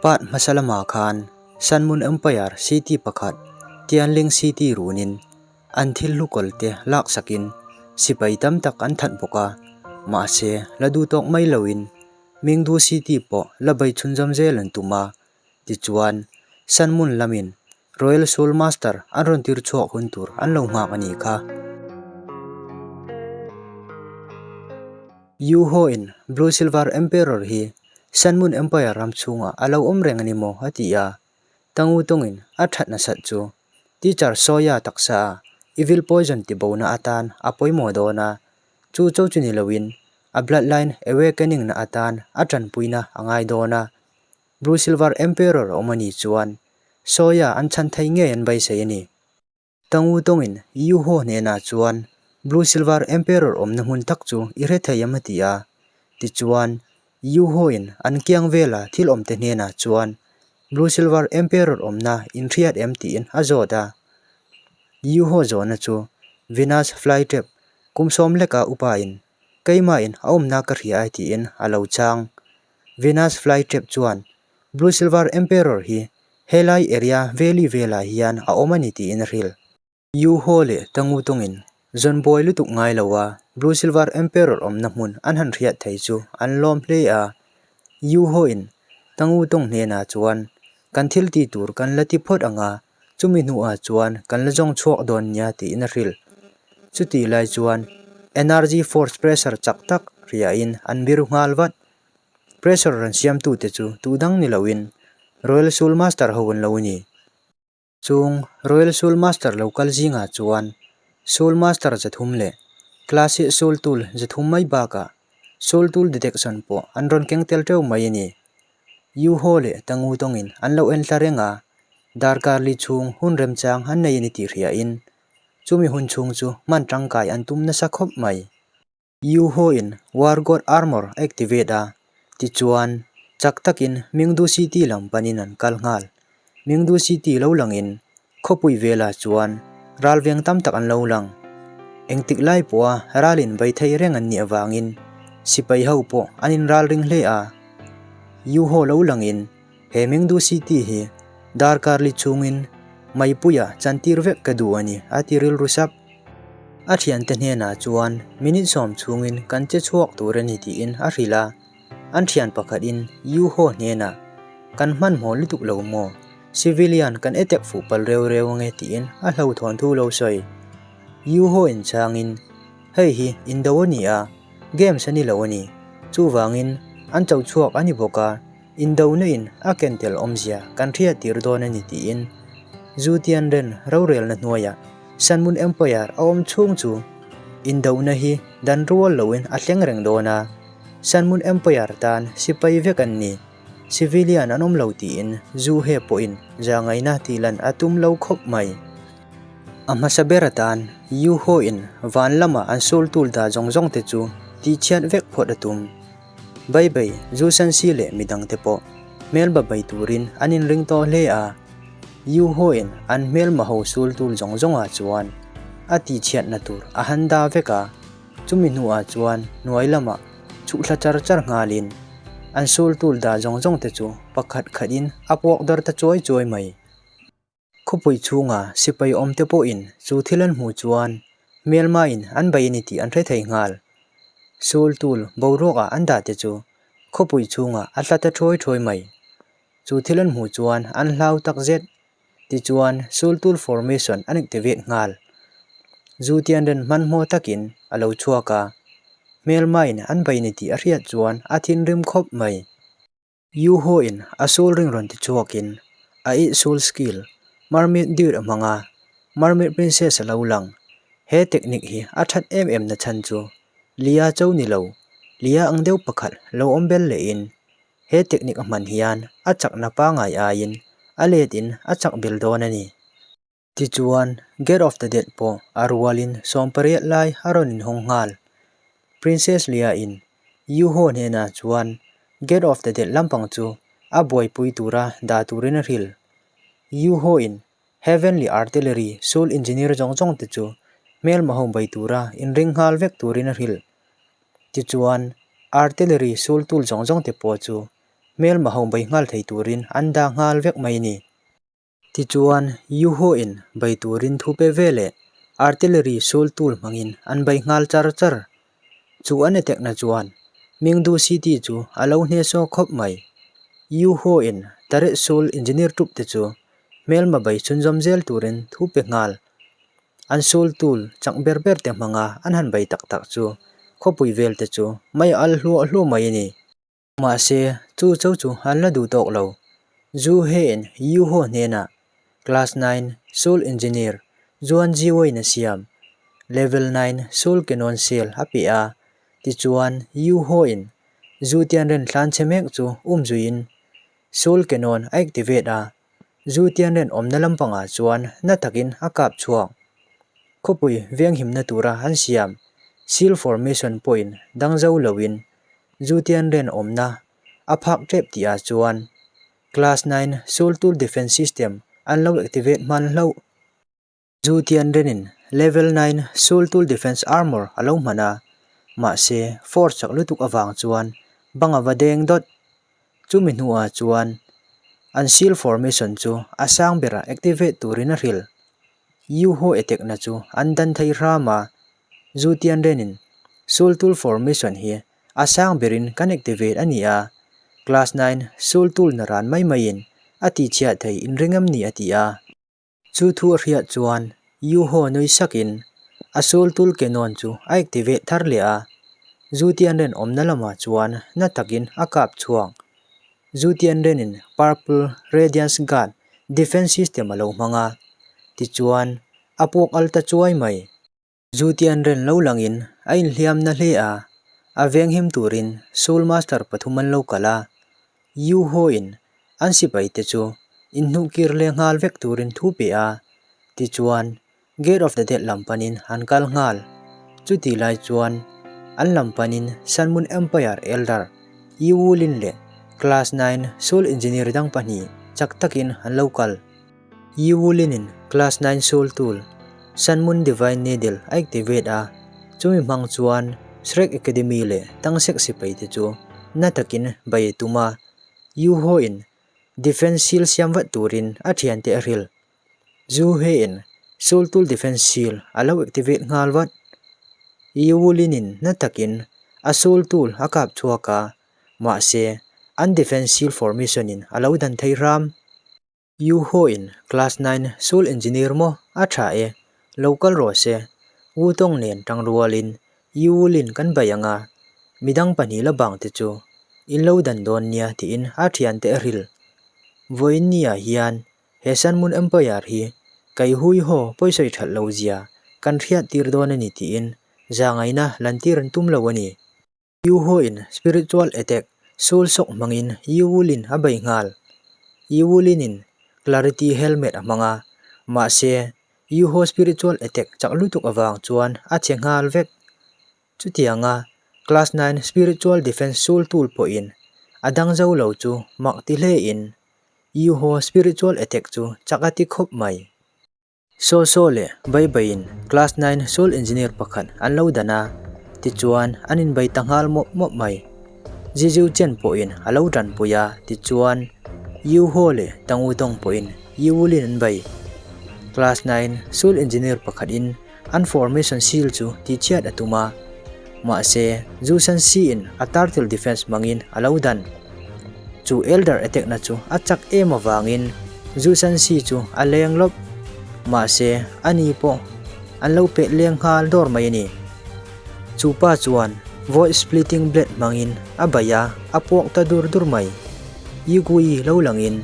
Part hmasa lamah khan Sun Moon Empire City pakhat Tianling City runin an thil hlukawl te laksakin sipai tam tak an that bawk a, mahse la duh tawk mai loin Mingdu City pawh la bei chhunzawm zel an tum a, tichuan Sun Moon lamin Royal Soul Master an rawn tir chhuak hun tur an lo nghak a nih kha. Yu Ho in Blue Silver Emperor hi Sun Moon Empire ram chhungah a lo awm reng a ni maw a ti a, Tangu tawngin a that nasat chu Teacher Sawia taksa a Evil Poison ti bona atan a pawimawh dawn a, chu cho chu ni loin a Bloodline Awakening na atan a tanpuina a ngai dawn a. Blue Silver Emperor awm a nih chuan Sawia an chhan thei ngei an beisei a ni. Tangu tawngin Yu Ho hnenah chuan Blue Silver Emperor awmna hmun tak chu i hre thei em a ti a. Tichuan, Yu Ho in an kiang vela thil awmte hnenah chuan Blue Silver Emperor awmna in hriat em tiin a zawt a. Yu Ho zawhna chu Venus Flytrap kum sawm leka upa in keimah in a awmna ka hria e tiin a lo chang. Venus Flytrap chuan Blue Silver Emperor hi helai area valley velah hian a awm a ni tiin a hrilh. Yu Ho leh Tangu tawngin zawn buai lutuk ngai lo a Blue Silver Emperor awmna hmun an han hriat thei chu an lawm hle a. Yu Ho in Tangu tawng hnenah chuan kan thil ti tur kan la ti phawt ang a, chumi hnuah chuan kan la zawng chhuak dawn nia tiin a hrilh. Chutih lai chuan Energy Force pressure chak tak riahin an biru nghal vat. Pressure rawn siamtute chu tu dang ni loin Royal Soul Master ho an lo ni. Chung Royal Soul Master lo kal zingah chuan Soul Master zathum leh Classic Soul Tool zathum mai bakah Soul Tool Detection pawh an rawn keng tel teuh mai a ni. Yu Ho leh Tangu tawngin an lo en thla reng a, darkar li chhung hun remchang an nei a ni tih hriain chumi hun chhung chu hman tangkai an tum nasa khawp mai. Yu Ho in War God Armor a activate a, tichuan chak takin Mingdu City lam panin an kal nghal. Mingdu City lo langin khawpui velah chuan ral veng tam tak an lo lang. Engtik lai pawha ral in bei thei reng an nih avangin sipai ho pawh an in ral ring hle a. Yu Ho lo langin he Mingdu City hi darkar li chhungin maipuia chantir vek ka duh a ni a ti rilru sap. A thiante hnenah chuan minute sawm chhungin kan che chhuak tur a ni tiin a hrilh a. An thian pakhatin Yu Ho hnenah, Kan hmanhmawh lutuk lo maw? Civilian kan e tek fuh pal reu reu ange tiin a hlauhthawn thu lo sawi. Yu Ho inchhangin, Hei hi indo a ni a, games a ni lo a ni. Chuvangin an cho chhuak a ni bawk a, indona in a ken tel awmzia kan hriat tir dawn a ni tiin Zhu Tianren rorelna hnuaiah Sun Moon Empire a awm chhung chu indona hi dan rual loin a thleng reng dawn a, Sun Moon Empire tan sipai vek an ni, civilian an awm lo tiin Zhu He pawhin zahngaihna tihlan a tum lo khawp mai. A hmasa ber atan Yu Ho in van lama an sul tul dah zawng zawng te chu tihchhiat vek phawt a tum. Bai Bai, Zhu Shanxi leh midangte pawh hmelba bai turin an inring tawh hle a. Yu Ho in an hmelma ho sul tul zawng zawngah chuan a tihchhiatna tur a han dah vek a, chumi hnuah chuan hnuai lamah chhuhthla char char nghalin an sul tul dah zawng zawng te chu pakhat khatin a puak dar ta chuai chuai mai. Khawpui chhunga sipai awmte pawhin chu thil an hmuh chuan hmelmain an bei a ni tih an hre thei nghal. Sul tul boruakah an dah te chu khawpui chhungah a tla ta thuai thuai mai. Chu thil an hmuh chuan an hlau tak zet. Tichuan sul tul formation an activate nghal. Zu tianren hmanhmawh takin a lo chhuak a, hmelmain an bei a ni tih a hriat chuan a thinrim khawp mai. Yu Ho in a sul ring rawn ti chhuakin a ih sul skill Mermaid Dude a hmang a, Mermaid Princess a lo lang. He technique hi a that em em na chhan chu Lia cho ni lo, Lia ang deuh pakhat lo awm bel lehin he technique a hman hian a chakna pangngai aiin a let in a chak bel dawn a ni. Tichuan, Gate of the Dead pawh a rualin 18 lai a rawn inhawng nghal. Princess Leia-in Yu Ho hnenah chuan Gate of the Dead lampang chu a buaipui tura dah turin a hrilh. Yu Ho-in Heavenly Artillery Soul Engineer zawng zawng te chu hmelma ho bei tura inring nghal vek turin a hrilh. Tichuan, Artillery Soul Tool zawng zawng te pawh chu Hmelma ho bei nghal thei turin an dah nghal vek mai a ni. Tichuan, Yuho-in bei turin thu pe ve leh artillery sul tool hmangin an bei nghal char char. Chu an attack-na chuan Mingdu City chu a lo hnehsawh khawp mai. Yuho-in turret sul engineer troop te chu hmelma bei chhunzawm zel turin thu pe nghal. An sul tool chak ber ber te hmanga an han bei tak tak chu khawpui vel te chu mei a al hluah hluah mai a ni. Mahse, chu cho chu an la duh tawk lo. Zhu He-in Yu Ho hnenah Class 9 Soul Engineer Zuan Jiwei-in a siam Level 9 Soul Cannon Shell a pe a, tichuan Yu Ho-in Zhu Tianren thlan chhe mek chu um zuiin Soul Cannon a activate a, Zhu Tianren awmna lampangah chuan na takin a kap chhuak. Khawpui venghimna tura an siam Seal Formation pawhin dang zo loin Zu Tianren awmna a phak tep tih ah chuan Class 9 Sultul Defence System an lo activate hman hlauh. Zu Tianrenin Level 9 Sultul Defence Armor a lo hman a, mahse force chak lutuk avang chuan bang a va deng dawt. Chumi hnuah chuan an seal formation chu a sang bera activate turin a hrilh. Yuho attack na chu an dan thei hram a, Zu Tianrenin Sultul formation hi a sang berin kan activate a ni a, Class 9 Sultul na ran mai maiin a tihchhiah thei inring em ni a ti a. Chu thu a hriat chuan Yuho nui sakin a Sultul cannon chu a activate thar leh a, Zu Tianren awmna lamah chuan na takin a kap chhuak. Zu Tianrenin Purple Radiance Guard defense system a lo hmang a, tichuan a puak al ta chuai mai. Zu Tianren lo langin a inhliam na hle a, a venghim turin Soul Master pathum an lo kal a, Yu Ho-in an sipai te chu inhnuhkir leh nghal vek turin thu pe a, tichuan Gate of the Dead lam panin an kal nghal. Chutih lai chuan an lam panin Sun Moon Empire Elder Yu Wulin leh Class 9 Soul Engineer dang pahnih chak takin an lo kal. Yu Wulin-in Class 9 Soul Tool, Sun Moon Divine Needle a activate a, chumi hmang chuan Shrek Academy leh Tangsek sipai te chu na takin bai a tum a, Yu Ho-in Defense Seal siam vat turin a thiante a hrilh. Zhu He-in Soul Tool Defense Seal a lo activate nghal vat. Yu Wulin-in na takin a Soul Tool a kap chhuak a, mahse an Defense Seal Formation-in a lo dan thei hram. Yu Ho-in Class 9 Soul Engineer maw a tha e, lo kal rawh se, Wu Tong nen tang rualin Yu Wu Lin kan bai ang a, midang pahnih la bang te chu in lo dan dawn nia tiin a thiante a hrilh. Vawiin ni ah hian he Sun Moon Empire hi Kai Hui Ho pawisawi that lo zia kan hriat tir dawn a ni tiin zahngaihna lantir an tum lo a ni. Yu Ho-in spiritual attack Soul Shock hmangin Yu Wulin a bei nghal. Yu Wulin-in Clarity Helmet a hmang a, mahse Yu Ho spiritual attack chak lutuk avang chuan a che nghal vek. Chutianga Class 9 Spiritual Defense Soul Tool pawhin a dang zo lo chu mak ti hlein Yu Ho spiritual attack chu chak a ti khawp mai. Saw saw leh bai baiin Class 9 Soul Engineer pakhat an lo dan a, tichuan an inbai ta nghal mawp mawp mai. Ziziu Chen pawhin a lo tanpui a, tichuan Yu Ho leh Tang Wu Dong pawhin Yu Wu Lin an bai. Class 9 Soul Engineer pakhatin an formation seal chu tihchhiat a tum a, mahse Zhu Shan Si-in a turtle defense hmangin a lo dan. Chu Elder attack na chu a chak em avangin Zhu Shan Si chu a leng lawp. Mahse, ani pawh an lo pet leng nghal dawr mai a ni. Chu pa chuan Void Splitting Blade hmangin a baih a, a puak ta dur dur mai. Yi Gui lo langin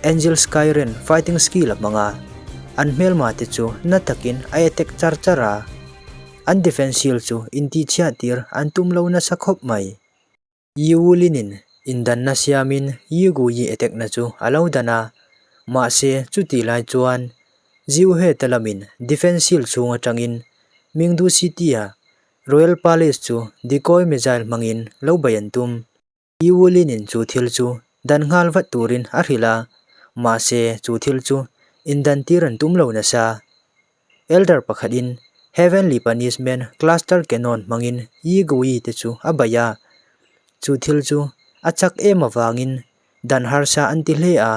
Angel Sky Ren fighting skill a hmang a, an hmelma te chu na takin a attack char char a. An defense shield chu intihchhiah tir an tum lo nasa khawp mai. Yi Wulin-in indanna siamin Yi Guyi attack-na chu a lo dan a, mahse chutih lai chuan Jiu He te lamin defense shield chhung atangin Mingdu City-a Royal Palace chu decoy missile hmangin lo bei an tum. Yi Wulin-in chu thil chu dan nghal vat turin a hrilh a, mahse chu thil chu indan tir an tum lo nasa. Elder pakhatin Heavenly Punishment Cluster Cannon hmangin Yi Gui te chu a baih a, chu thil chu a chak em avangin Dan harsa an ti hle a,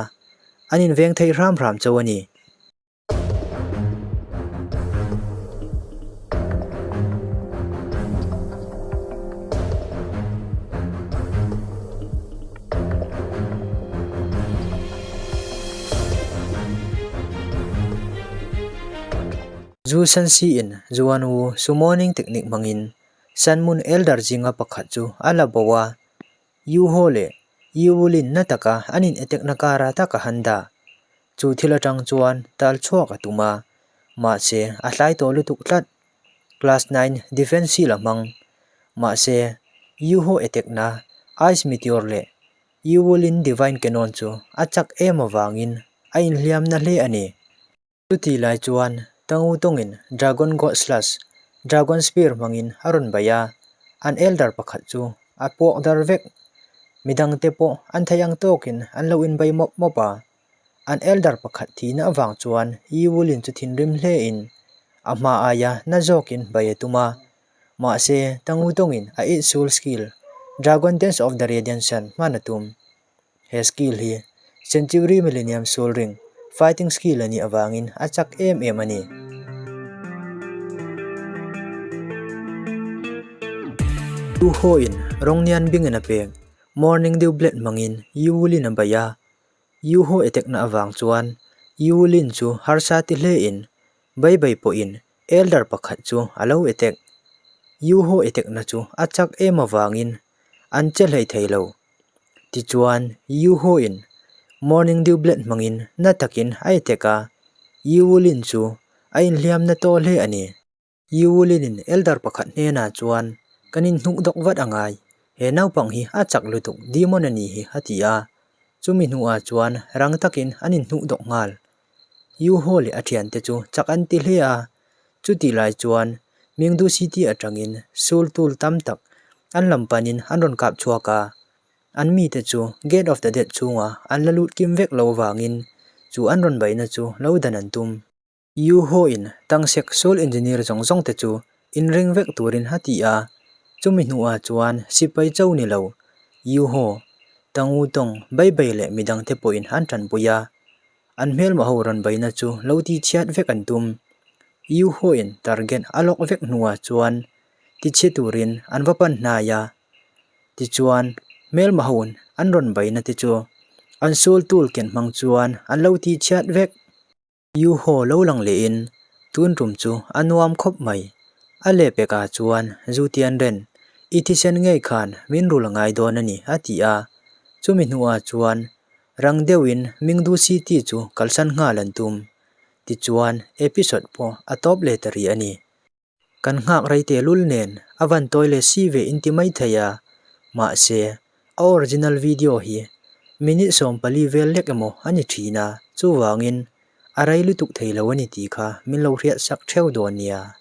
an inveng thei hram hram chauh a ni. Zu Shanxi in Zuan Wu summoning technique hmangin Shanmun Elder zinga pakhat chu a la bo a, Yu Ho leh Yu Wulin na taka an in attack na kara tak a han dah. Chu thil atang chuan tal chhuak a tum a, mahse a hlai tawh lutuk tlat. Class 9 Defense Seal a hmang. Mahse Yu Ho attack na Ice Meteor leh Yu Wulin Divine Cannon chu a chak em avangin a inhliam na hle a ni. Chutih lai chuan Tangu tawngin Dragon God Slash, Dragon Spear hmangin a rawn baih a, an elder pakhat chu a puak dar vek. Midangte pawh an theih ang tawkin an lo inbai mawp mawp a. An elder pakhat thihna avang chuan Yi Wulin chu thinrim hlein a hma aia na zawkin bai a tum a. Mahse, Tangu tawngin a Eight Soul Skill, Dragon Dance of the Radiant Sun hman a tum. He skill hi Century Millennium Soul Ring fighting skill a nih avangin a chak em em a ni. Yu Ho-in rawng nian bingin a pek, Morning Dew Blade hmangin Yu Wulin a baih a. Yu Ho attack na avang chuan Yu Wulin chu harsa ti hlein Bai Bai pawhin Elder pakhat chu a lo attack. Yu Ho attack na chu a chak em avangin an che hlei thei lo. Tichuan, Yu Ho-in Morning Dew Blade hmangin na takin a attack a, Yu Wulin chu a inhliam na tawh hle a ni. Yu Wulin-in elder pakhat hnenah chuan, Kan inhnuk dawk vat a ngai, he naupang hi a chak lutuk, demon a ni hi, a ti a. Chumi hnuah chuan rang takin an inhnuk dawk nghal. Yu Ho leh a thiante chu chak an ti hle a, chutih lai chuan Mingdu City atangin sul tul tam tak an lam panin an rawn kap chhuak a, an mite chu Gate of the Dead chhungah an la lut kim vek lo vangin chu an rawn baihna chu lo dan an tum. Yu Ho in Tangsek Sul Engineer zawng zawng te chu inring vek turin a ti a, chumi hnuah chuan sipai cho ni lo Yu Ho, Tang Wu Tawng, Bai Bai leh midangte pawhin an tanpui a. An hmelma ho rawn baina chu lo ti chhiat vek an tum. Yu Ho-in target a lawk vek hnuah chuan ti chhe turin an va pan hnai a. Tichuan, hmelma hoin an rawn baina te chu an sul tul ken hmang chuan an lo ti chhiat vek. Yu Ho lo lang lehin tun tum chu a nuam khawp mai. A lehpekah chuan Zu Tianren, i thisen ngei khan min rul a ngai dawn a ni, a ti a. Chumi hnuah chuan Rang deuhin Mingdu City chu kalsan nghal an tum. Tichuan, episode pawh a tawp leh ta rih a ni. Kan nghak rei tehlul nen a van tawi leh si ve inti mai thei a, mahse, a original video hi minute 14 vel lek emaw a ni thin a, chuvangin a rei lutuk thei lo a ni tih kha min lo hriat sak theu dawn nia.